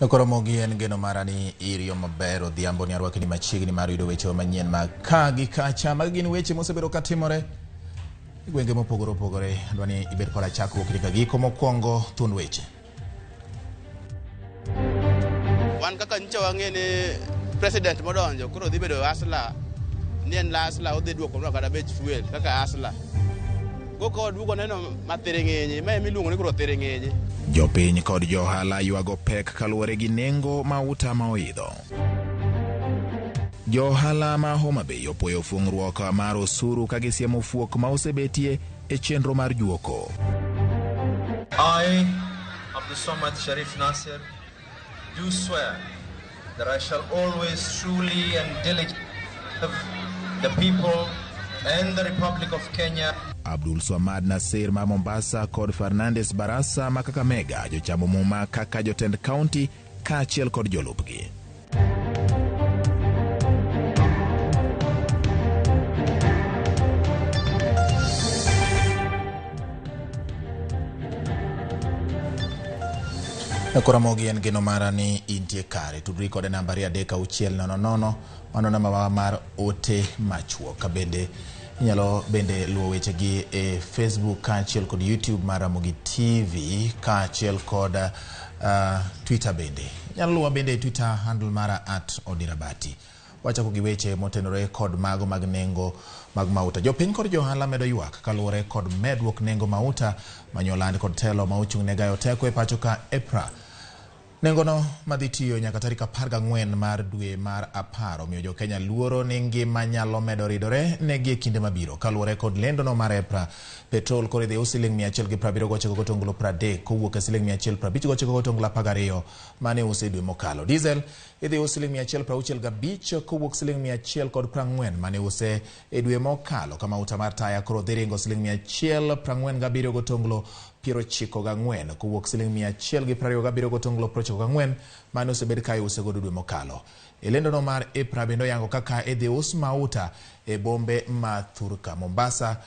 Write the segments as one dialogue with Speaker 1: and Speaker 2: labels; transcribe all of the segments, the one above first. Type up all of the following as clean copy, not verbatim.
Speaker 1: Koro mogi en geno mara ni iriyo maber odhiambo ni arwaki ni machiegni mar yudo weche manyien mag ka gi kacha. Magi gin weche mosebedo katimore e gwenge mopogore opogore. Adwa ni ibed koda chakruok nyaka giko. Mokwongo thuond weche.
Speaker 2: Wan kaka nyicha wang'e ni president modonjo koro dhi bedo hustler ni en hustler odhi duokonwa kata bech fuel kaka hustler. Koka waduogo neno mathiring'inyi ma ema iluongo ni koro thiring'inyi.
Speaker 1: Jopiny kod johala ywago pek kaluwore gi nengo mauta ma oidho. Johala ma Homa Bay opuoyo fung'ruok mar osuru ka gisiemo fuok ma osebetie e chenro mar juoko.
Speaker 3: I, Abdulswamad Sharif Nasir, do swear that I shall always truly and diligently serve the people and the Republic of Kenya.
Speaker 1: Abdul Swamad Nasir ma Mombasa kod Fernandes Barasa ma Kakamega jochamo muma kaka jotend kaunti kaachiel kod jolupgi. Koro Ramogi en geno mara ni intie kare. Tudri kode namba 23600, mano namba mar ote machuok. Ka bende inyalo bende luwo wechegi e Facebook kaachiel kod YouTube mar Ramogi TV kaachiel kod Twitter bende. Inyalo luwa bende e Twitter handle mara @odirabati. Wachako gi weche motenore kod mago mag nengo mag mauta. Jopiny kod johala medo ywak kaluwore kod medruok nengo mauta manyoland kod telo ma ochung' ne gayo teko e pacho ka EPRA. Nengono madhi tiyo nyaka tarik 14 mar dwe mar 10 omiyo jo-Kenya luoro ni ngima nyalo medo ridore negi e kinde mabiro. Kaluwore kod lendono mar EPRA, petrol koro idhi us siling 179.30 kowuok e siling 159.12 mane use dwe mokalo. Diesel idhi us siling 165 kowuok siling 140 mane use e dwe mokalo. Ka mauta mar taya koro dhi ringo siling 147.94 kowuok siling 127.94 mane osebed ka iuse godo dwe mokalo. E lendono mar EPRA bende oyango kaka idhi us mauta e bombe ma Thurka. Mombasa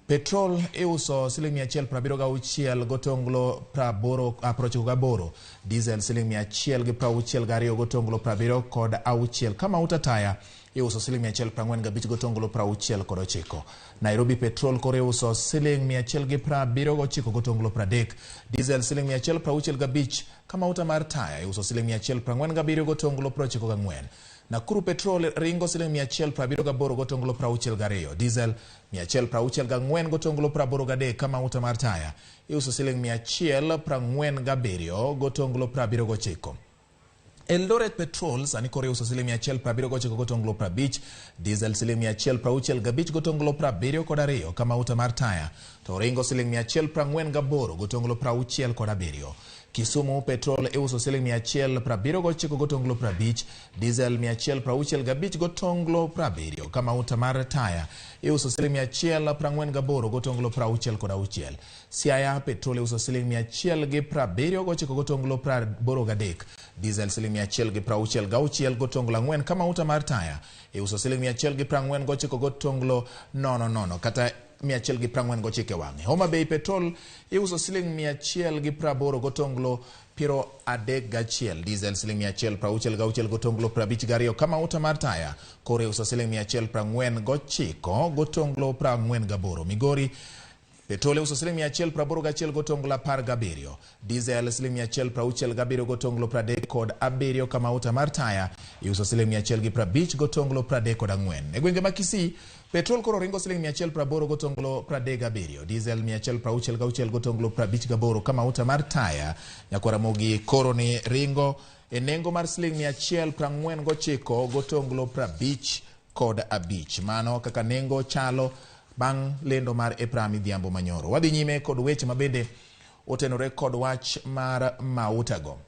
Speaker 1: petrol iuso siling 176.98, diesel siling 162.76, ka mauta taya iuso siling 145.69. Nairobi petrol koro iuso siling 179.30, diesel siling 165, ka mauta mar taya iuso siling 147.94. Nakuru petrol ringo siling 178.62, diesel 164.83, ka mauta mar taya iuso siling 147.79. Eldoret petrol sani koro iuso siling 179.50, diesel siling 165.72, ka mauta mar taya to ringo siling 148.67. Kisumu petrol iuso siling 179.50, diesel 165.70, ka mauta mar taya iuso siling 148.66. Siaya petrol iuso siling 179.83, diesel siling 166.4, ka mauta mar taya iuso siling 149.00 kata 149 wang'e. Homa Bay petrol iuso siling 180.31, diesel siling 166.52, ka mauta mar taya koro iuso siling 149.48. Migori petrol iuso siling 181.17, diesel siling 167.37, ka mauta mar taya iuso siling 150.34. E gwenge ma Kisii petrol koro ringo siling 180.37, diesel 166.58, ka mauta mar taya nyakwara Ramogi koro ni ringo e nengo mar siling 149.55. Mano kaka nengo chalo bang' lendo mar EPRA midhiambo manyoro. Wadhi nyime kod weche mabende otenore kod wach mar mautago.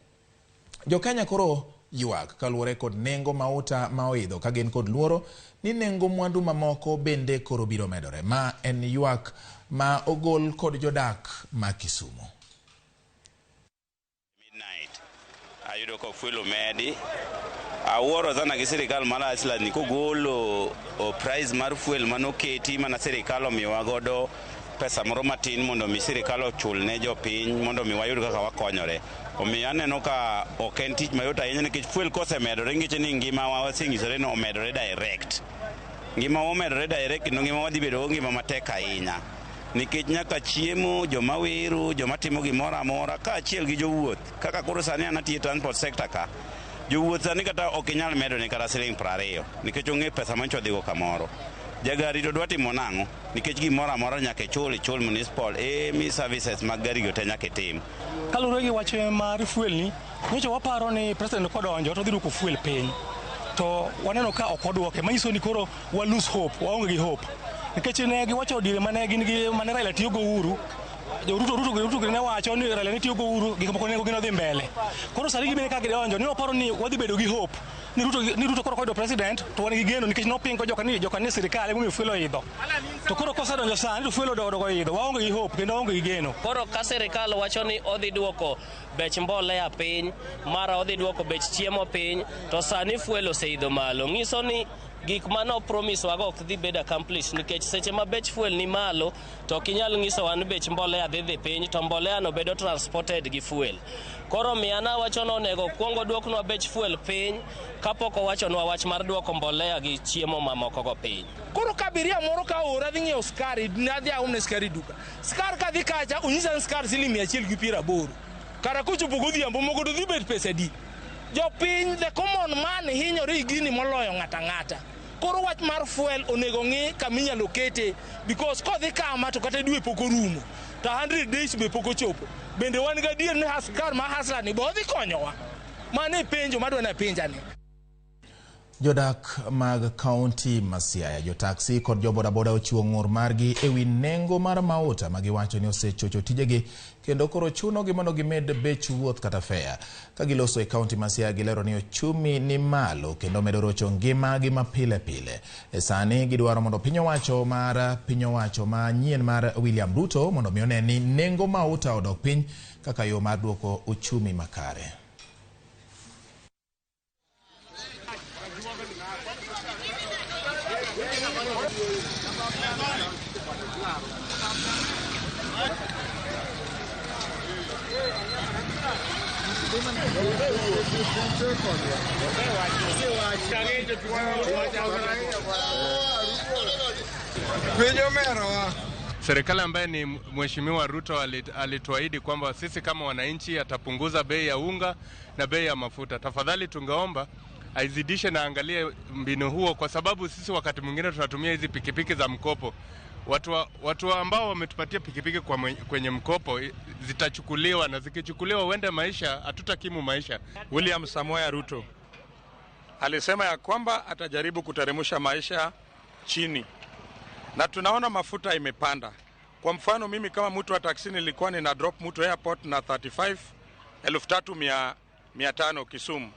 Speaker 1: Jo-Kenya koro ywak kaluwore kod nengo mauta ma oidho ka gin kod luoro ni nengo mwandu mamoko bende koro biro medore. Ma en ywak ma ogol kod jodak ma Kisumu.
Speaker 2: Midnight ayudo ka fuel omedi. Awuoro sana gi sirikal mar Iceland ni kogolo price mar fuel manoketi mana sirikal omiyowa godo pesa moro matin mondo mi sirikal ochul ne jopiny mondo mi wayud kaka wakonyore.
Speaker 4: Omiyo aneno ka ok en tich mayot ahinya nikech fuel kosemedore ngeche ni ngimawa wasenyisore ni omedore direct. Ngimawa omedore direct kendo ngimawa dhi bedo go ngima matek ahinya. Nikech nyaka chiemo, joma wero, joma timo gimoro amora kaachiel gi jowuoth. Kaka koro sani an atiyo e transport sector ka, jowuoth sani kata ok inyal medone kata siling 20 nikech ong'e pesa manyocha odhigo kamoro. Jagari to dwa timo nang'o? Nikech gimoro amora nyaka ichul, ichul municipal, mi services mag gari go te nyaka itim.
Speaker 5: Kaluwore gi wach mar fuel ni, nyocha waparo ni president kodonjo to odhi duoko fuel piny. To waneno ka ok oduoke, manyiso ni koro wa lose hope, waonge gi hope. Nikech ne giwacho diere mane gin gi mane Raila tiyo go Uhuru, jo Ruto Ruto Ruto ne wacho ni Raila ne tiyo go Uhuru, gik moko nengo gi nodhi mbele. Koro sani gibende ka gidonjo, ni waparo ni wadhi bedo gi hope ni Ruto koro koyudo president to wan gi geno nikech nopingo joka ni joka ni sirikal emomiyo fuel oidho. To koro kosedonjo sani to fuel odogo oidho, waonge gi hope kendo waonge gi geno.
Speaker 6: Koro ka sirikal wacho ni odhi duoko bech mbolea piny, mara odhi duoko bech chiemo piny, to sani fuel oseidho malo. Nyiso ni gik mano promise wago ok dhi bedo accomplished nikech seche ma bech fuel ni malo to ok inyal nyisowa ni bech mbolea dhi dhi piny to mbolea no bedo transported gi fuel. Koro miana wacho ni onego kuong oduoknwa bech fuel piny kapok owachonwa wach mar duoko mbolea gi chiemo mamoko go piny.
Speaker 7: Koro ka abiria moro ka oora dhi ng'iewo sukari, nadhi aomne sukari e duka. Sukar kadhi kacha, onyisa ni sukar siling 180. Kara kochopo godhiambo moko to dhi bet pesa adi? Jopiny, the common man hinyore gi gini moloyo ng'ata ng'ata. Koro wach mar fuel onego ng'i kama inyalo kete because kodhi kama to kata dwe pok orumo to 100 days be pok ochopo. Bende wan gadier ni sukar ma hustler ni be odhi konyowa? Mano e penjo madwa napenja ni.
Speaker 1: Jodak mag kaunti ma Siaya, jotaksi kod jobodaboda ochiwo ng'ur margi ewi nengo mar mauta ma giwacho ni osechocho tijegi kendo koro chunogi mondo gimed bech wuoth kata fare. Ka giloso e kaunti ma Siaya gilero ni ochumi ni malo kendo medo rocho ngimagi ma pile pile. E sani gidwaro mondo piny owacho manyien mar William Ruto mondo mi one ni nengo mauta odok piny kaka yo mar duoko uchumi makare.
Speaker 8: Serikali ambaye ni Mheshimiwa Ruto alituahidi kwamba sisi kama wananchi atapunguza bei ya unga na bei ya mafuta. Tafadhali tungeomba aizidishe na angalie mbinu huo, kwa sababu sisi wakati mwingine tunatumia hizi pikipiki za mkopo. Watu ambao wametupatia pikipiki kwenye mkopo zitachukuliwa, na zikichukuliwa huenda maisha hatutakimu maisha.
Speaker 9: William Samoei Ruto alisema ya kwamba atajaribu kuteremsha maisha chini, na tunaona mafuta imepanda. Kwa mfano mimi kama mtu wa taksi nilikuwa nina drop mtu airport na 35,500 Kisumu.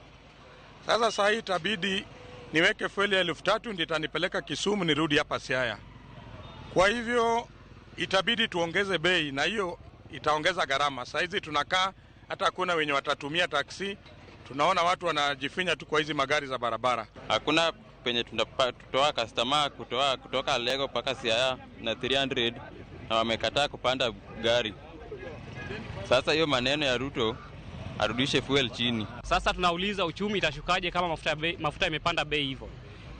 Speaker 9: Sasa saa hii itabidi niweke fueli ya 3,000 ndio itanipeleka Kisumu nirudi hapa Siaya. Kwa hivyo itabidi tuongeze bei na hiyo itaongeza gharama. Saa hizi tunakaa hata hakuna wenye watatumia taksi, tunaona watu wanajifinya tu kwa hizi magari za barabara.
Speaker 10: Hakuna penye tunatoa customer kutoka Alego mpaka Siaya na 300 na wamekataa kupanda gari. Sasa hiyo maneno ya Ruto arudishe fuel chini.
Speaker 11: Sasa tunauliza uchumi itashukaje kama mafuta yamepanda bei hivyo?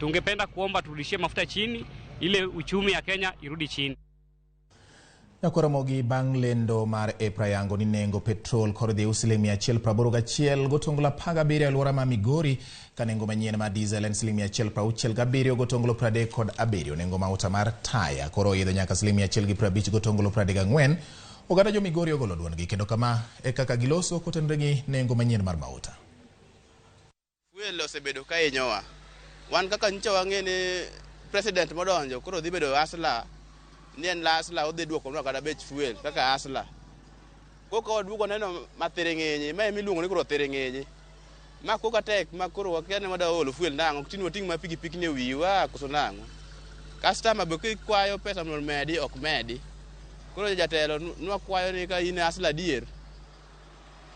Speaker 11: Tungependa kuomba turudishie mafuta chini ile uchumi ya Kenya irudi chini.
Speaker 1: Nyakoromogi bang' lendo mar EPRA yango ni nengo petrol kod dhi siling 181.17 e alwora ma Migori, ka nengo manyien mar diesel en siling 167.37. Nengo mauta mar taya koro oidho nyaka siling 150.34. Oganda jo Migori ogolo duondgi kendo kama e kaka giloso kotenore gi nengo manyien mar mauta.
Speaker 2: Fuel osebedo ka hinyowa. Wan kaka nyocha wang'e ni president modonjo koro dhi bedo hustler, ni en hustler odhi duokonwa kata bech fuel kaka hustler. Koka waduogo neno mathiring'inyi, ma ema iluongo ni koro thiring'inyi. Ma koka tek ma koro wakia ni wada olo fuel nang'o, tinde wating' ma pikipiki ni e wiwa koso nang'o. Customer be kikwayo pesa mondo omedi ok medi. Koro jatelo nwakwayo ni ka in hustler adier,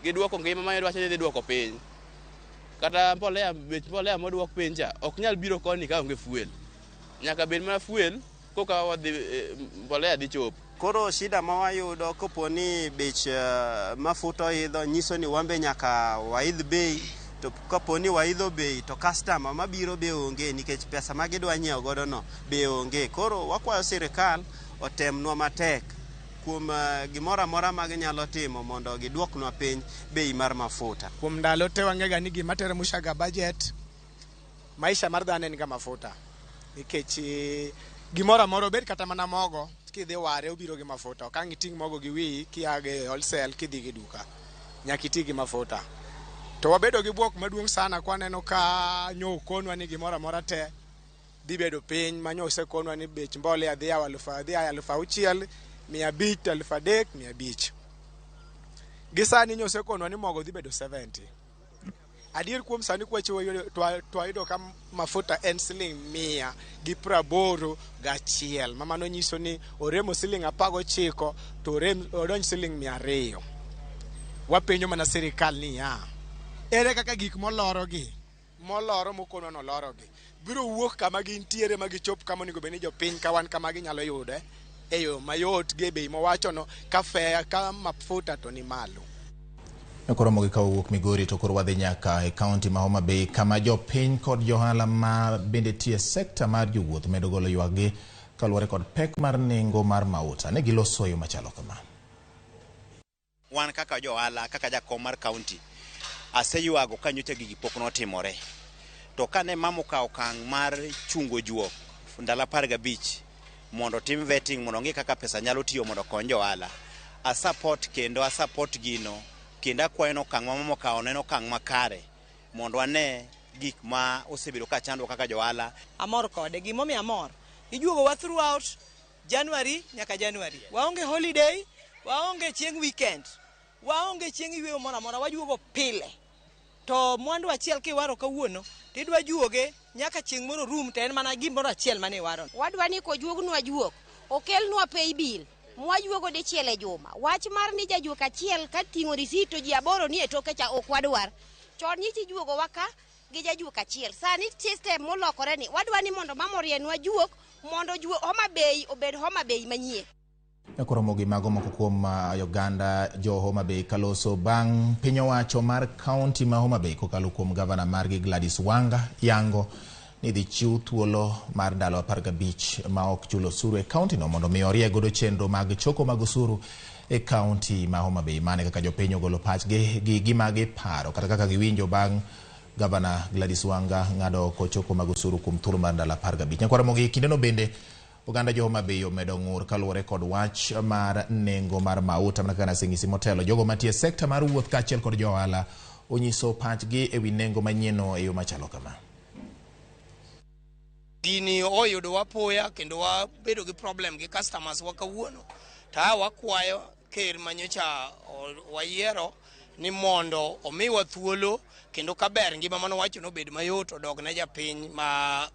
Speaker 2: giduoko ngima ma idwacho ni idhi duoko piny. Kata mbolea, bech mbolea moduok piny cha ok nyal biro koni ka onge fuel. Nyaka bed mana fuel koka wadhi mbolea dhi chopo.
Speaker 12: Koro shida ma wayudo kopo ni bech mafuta oidho nyiso ni wan be nyaka waidh bei, to kapo ni waidho bei to customer mabiro be onge nikech pesa ma gidwa nyiewo godo no be onge. Koro wakwayo sirikal otemnwa matek kuom gimoro amora ma ginyalo timo mondo giduoknwa piny bei mar mafuta.
Speaker 13: Kuom ndalo te wang'ega ni gima teremshaga budget maisha mar dhano en ga mafuta nikech gimoro amora obed kata mana mogo kidhi ware obiro gi mafuta. Ok ang' iting' mogo gi wiyi kia go e wholesale kidhi gi duka, nyaka iti gi mafuta. To wabedo gi bwok maduong' sana kwaneno ka nyo okonwa ni gimoro amora te dhi bedo piny ma nyo osekonwa ni bech mbolea dhi yawo dhi aya 6,500 to 3,500. Gi sani nyo osekonwa ni mogo dhi bedo 70. Adier kuom sani kwachiwo to wayudo ka mafuta en siling 181, ma mano nyiso ni oremo siling 19 to orem odonj siling 200. Wapenjo mana sirikal niya, ere kaka gik molorogi moloro mokonwa nolorogi biro wuok kama gintiere ma gichop kama onego bed ni jopiny ka wan kama ginyalo yude e yo mayot gi e bei mowachono ka fare ka mafuta to ni malo.
Speaker 1: Koro gi ka owuok Migori to koro wadhi nyaka e kaunti ma Homa Bay kama jopiny kod johala ma bende tiyo e sekta mar jowuoth medo golo ywakgi kaluwore kod pek mar nengo mar mauta. Ne giloso yo machalo kama.
Speaker 14: Wan kaka jo ohala, kaka jakom mar kaunti, aseywago ka nyocha gigi pok notimore. To kane mama okawo okang' mar chungo juok ndalo 15 mondo otim vetting mondo ong'i kaka pesa nyalo tiyo mondo okony jo ohala. Asupport kendo asupport gino kendo akwayo ni okang' ma mama okawo en okang' makare mondo wane gik ma osebedo ka chandwa kaka jo ohala.
Speaker 15: Amor kode. Gimomiyo amor, ijuogowa throughout January nyaka January. Waonge holiday, waonge chieng' weekend, waonge chieng' yweyo moro amora, wajuogo pile. To mwandu achiel kiwaro kawuono, tidwa juoge nyaka chieng' moro rum to en mana gimoro achiel mane iwaro.
Speaker 16: Wadwa ni kojuognwa juok, okelnwa pay bill mwajuogo dichiel e juma. Wach mar ni jajuok achiel ka ting'o risit to ji aboro ni e toke cha ok wadwar. Chon nyicha ijuogowa ka gi jajuok achiel. Sani system molokore ni wadwa ni mondo mama orienwa juok mondo juok Homa Bay obed Homa Bay manyien.
Speaker 1: Koromo gi mago moko kuom oganda jo Homa Bay kaloso bang' piny owacho mar kaunti ma Homa Bay kokalo kuom gavana margi Gladys Wanga yango ni dhi chiw thuolo mar ndalo 15 ma ok chul osuru e kaunti no mondo mi orie godo chenro mag choko mag osuru e kaunti ma Homa Bay. Mane kaka jopiny ogolo pachgi gi gima giparo kata kaka giwinjo bang' gavana Gladys Wanga ng'ado oko choko mag osuru kuom thuolo mar ndalo 15. Nyakwar Ramogi, kindeno bende oganda jo Homa Bay omedo ng'ur kaluwore kod wach mar nengo mar mauta mana kaka naseng'isi motelo. Jogo mantie e sekta mar wuoth kaachiel kod jo ohala onyiso pachgi ewi nengo manyienno e yo machalo kama.
Speaker 17: Gini oyudowa apoya kendo wabedo gi problem gi customers wa kawuono. To a wakwayo ker manyocha wayiero ni mondo omiwa thuolo kendo kaber ngima manowacho nobed mayot odog ne japiny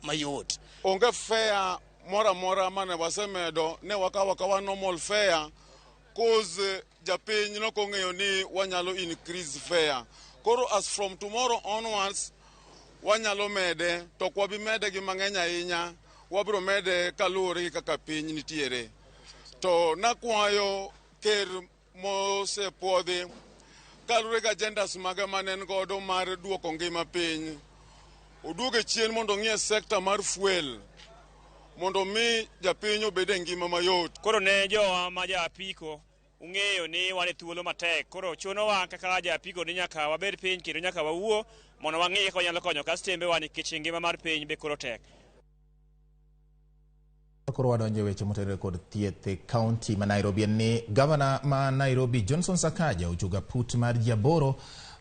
Speaker 17: mayot.
Speaker 18: Onge fare moro amora mane wasemedo, ne wakawo akawa normal fare cause japiny nok ong'eyo ni wanyalo increase fare. Koro as from tomorrow onwards wanyalo mede to ok wabi mede gi mang'eny ahinya, wabiro mede kaluwore gi kaka piny nitiere. To nakwayo ker mosepuodhi kaluwore gi agendas mage mane en godo mar duoko ngima piny, oduoge chien mondo ong'i sector mar fuel mondo mi japiny obed e ngima mayot.
Speaker 19: Koro ne jowa ma ja apiko ung'eyo ni wan e thuolo matek, koro chunowa kaka ja apiko ni nyaka wabed piny kendo nyaka wawuo mondo wang'i kaka wanyalo konyo kastembewa nikech ngima mar piny be koro tek.
Speaker 1: Koro wadonjo e weche motenore kod thieth e kaunti ma Nairobi en ni gavana ma Nairobi Johnson Sakaja ochugo aput mar ji 8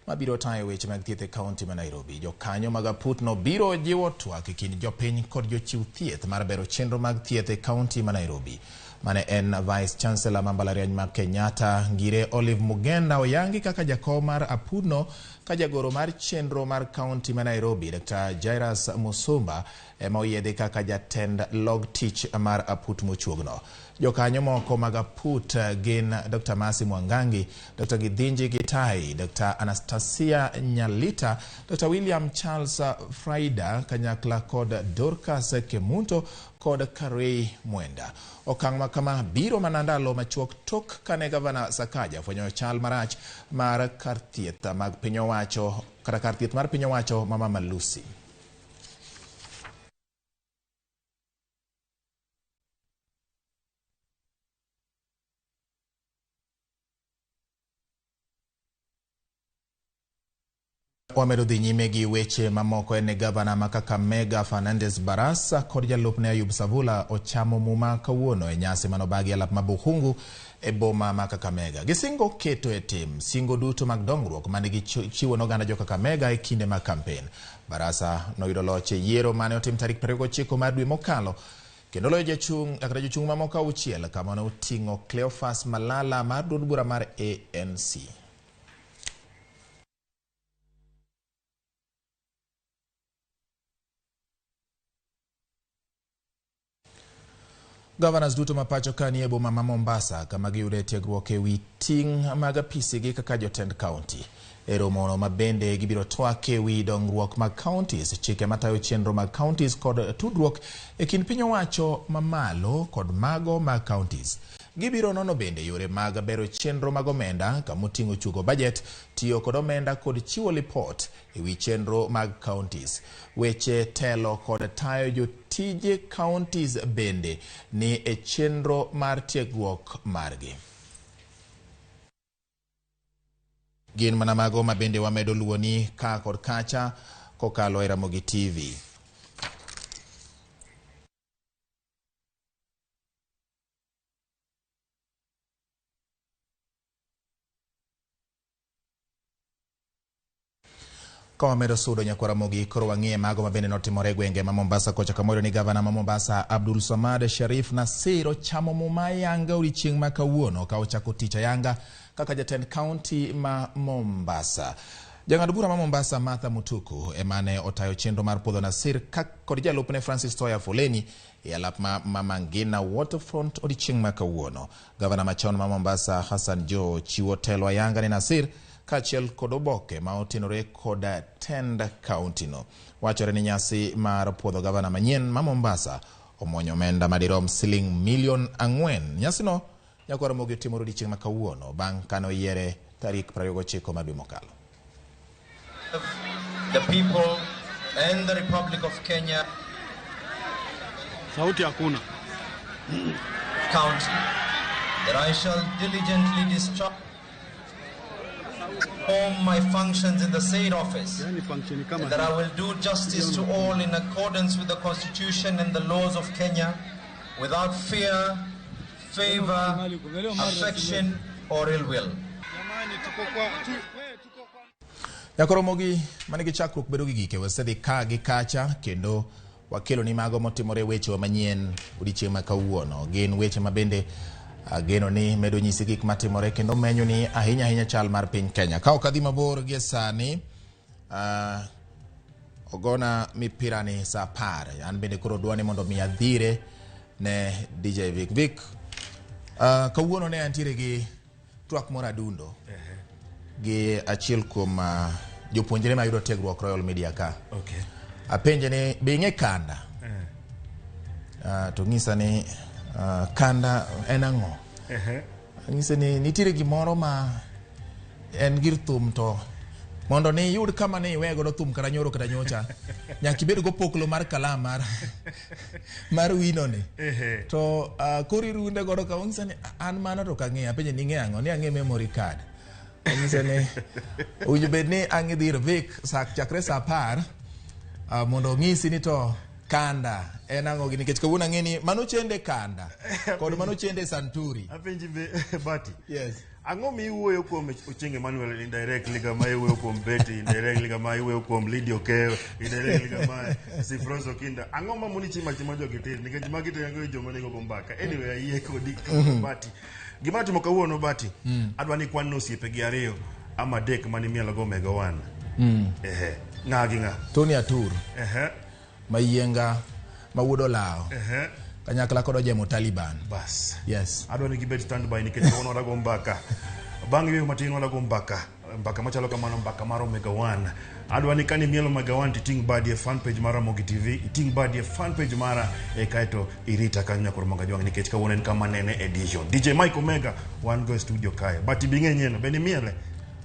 Speaker 1: mabiro tayo weche mag thieth e kaunti ma Nairobi. Jokanyo mag aputno biro jiwo twak e kind jopiny kod jochiw thieth mar bero chenro mag thieth e kaunti ma Nairobi. Mane en Vice Chancellor ma mbalariany ma Kenyatta Ngire Olive Mugenda oyangi kaka jakom mar aputno ka jagoro mar chenro mar kaunti ma Nairobi Dr. Jairus Musumba ema oyiedhi kaka jatend log tich mar aput mochuogno. Jokanyo moko mag aput gin Dr. Masi Mwangangi, Dr. Githinji Gitai, Dr. Anastasia Nyalita, Dr. William Charles Fraida kanyakla kod Dorcas Kemunto kod Karei Mwenda. Okang' ma kama biro mana ndalo machuok tok kane gavana Sakaja fwenyo chal marach mar kar thieth mag piny owacho kata kar thieth mar piny owacho ma Mama Lucy. Wamedo dhi nyime gi weche mamoko en ni gavana ma Kakamega Fernandes Barasa kod jalupne Ayub Savula ochamo muma kawuono e nyasi manobagi e alap ma Bukhungu e boma ma Kakamega. Gisingo keto e tim singo duto mag dongruok mane gichiwo ne oganda jo Kakamega e kinde mag kampen. Barasa noyudo loch e yiero mane otim tarik 29 mar dwe mokalo kendo loyo jachung' kata jochung' mamoko auchiel kama ne oting'o Cleophas Malala mar duond bura mar ANC. Governors duto ma pacho ka nie boma ma Mombasa kama giyude tiegruok e wi ting' mag apisigi kaka jotend kaunti. E romono ma bende gibiro twak e wi dongruok mag counties, chike matayo chenro mag counties kod tudruok e kind piny owacho mamalo kod mago mag counties. Gibiro nono bende yore mag bero chenro mag omenda kamoting'o chugo budget, tiyo kod omenda kod chiwo lipot e wi chenro mag counties. Weche telo kod tayo jotije counties bende ni e chenro mar tiegruok margi. Gin mana mago ma bende wamedo luwoni ka kod kacha kokalo e Ramogi TV. Ka wamedo sudo nyakwar Ramogi, koro wang'iye mago ma bende notimore e gwenge ma Mombasa kocha kamoro ni gavana ma Mombasa Abdul Samad Sharif Nasir ochamo muma ayanga odiechieng' ma kawuono ka ochako tich ayanga kaka jatend kaunti ma Mombasa. Jang'ad bura ma Mombasa Martha Mutuku emane otayo chenro mar puodho Nasir kod jalupne Francis Toya Foleni e alap ma Mama Ngina Waterfront odiechieng' ma kawuono. Gavana machon ma Mombasa Hassan Joho chiwo telo ayanga ne Nasir kaachiel kod oboke ma otenore kod tend kaunti no. Wachore ni nyasi mar puodho gavana manyien ma Mombasa omuonyo omenda madirom siling milion 4. Nyasino nyakwar Ramogi otimore odiechieng' ma kawuono bang' kane oyiere tarik 29 mar dwe mokalo.
Speaker 3: The people and the Republic of Kenya.
Speaker 20: Sauti hakuna.
Speaker 3: County that I shall diligently discharge perform my functions in the said office, and that I will do justice to all in accordance with the Constitution and the laws of Kenya, without fear, favor, affection, or ill will.
Speaker 1: Nyakwar Ramogi manigi chakruok bedo gi gike wasedhi ka gi kacha kendo wakelo ni mago motimore wechewa manyien odiechieng' ma kawuono. Gin weche ma bende ageno ni medo nyisi gik matimore kendo menyo ni ahinya ahinya chal mar piny Kenya. Ka ok adhi mabor gie sani, ogona mipira ni saa 10. An bende koro dwa ni mondo mi adhire ne DJ Vic. Vic, kawuono ne antiere gi twak moro adundo gi achiel kuom jopuonjre mayudo tiegruok Royal Media ka.
Speaker 21: Okay.
Speaker 1: Apenje ni be ing'e kanda? To ng'isa ni kanda en ang'o? Anyise ni nitiere gimoro ma en gir thum to mondo ni iyud kama ne iwe godo thum kata nyoro kata nyocha nyaka ibed go poklo mar kalam mar wino ni. To koro irunde godo ka onyisa ni an mano to ok ang'eyo. Apenje ni ing'eyo ang'o? Ni ang'e memory card. Anyise ni owinjo bed ni ang' idhi ir Vic chakre saa 10 mondo ong'isi ni to kanda en ang'o gi nikech kawuono ang'e ni mano chende kanda kod mano chende santuri.
Speaker 21: Apenji be Bati.
Speaker 1: Yes.
Speaker 21: Ang'o miwuoyo kuom Ochieng' Emmanuel indirectly kama iwuoyo kuom Betty indirectly kama iwuoyo kuom Lydia Okeyo indirectly kama Sifroso Kinda. Ang'o ma moni chima chima jogi tir nikech magi to yango joma nigo go mbaka. Anyway, ayie kodi Bati. Gima timo kawuono Bati, adwa ni kwan osiepe gi ariyo ama adek mani mielo go Mega One. Ehe. Ng'a gi ng'a?
Speaker 1: Tony Atur.
Speaker 21: Ehe.
Speaker 1: Mayienga, ma wuod Olawo.
Speaker 21: Ehe.
Speaker 1: Kanyakla kod Ojemo Taliban.
Speaker 21: Bas.
Speaker 1: Yes.
Speaker 21: Adwa ni gibed standby nikech kawuono wadago mbaka. Bang' yweyo matin wadago mbaka. Mbaka machalo kamano mbaka mar Omega 1. Adwa ni kani mielo Omega 1 titing' badi e fan page mar Ramogi TV, iting' badi e fan page mara e kaeto irita kanyo nyakor Ramogi Ajwang' nikech kawuono en kama nene edition. DJ Mike Omega wan go e studio kae. But ibing'e nyieno, be nimiele?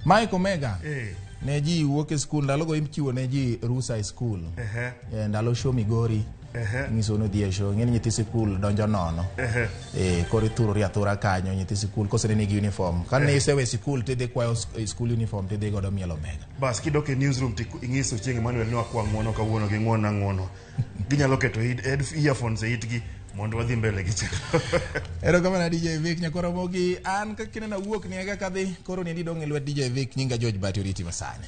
Speaker 1: Mike Omega.
Speaker 21: Eh.
Speaker 1: Ne ji wuok e skul ndalogo ichiwo ne ji rusa e skul.
Speaker 21: Ehe.
Speaker 1: Eh, ndalo show Migori.
Speaker 21: Ehe.
Speaker 1: Nyiso ni odhi e show. Ing'e ni nyithi sikul donjo nono.
Speaker 21: Ehe.
Speaker 1: Eh, koro ithurori athura kanyo nyithi sikul kose nigi uniform. Ka ne
Speaker 21: Eh.
Speaker 1: isewe sikul tidhi kwayo school uniform tidhi godo mielo Omega.
Speaker 21: Bas kidok e newsroom to ing'iso Ochieng' Emmanuel ni wakwa ng'uono kawuono gi ng'uono ng'uono. Ginyalo keto earphones e itgi mondo wadhi mbele gi chenro.
Speaker 1: Erokamano DJ Vic nyakwar Ramogi. An kaka ineno awuok ni e kaka adhi. Koro niendi dong' e lwet DJ Vic nyinga George Bati oriti masani.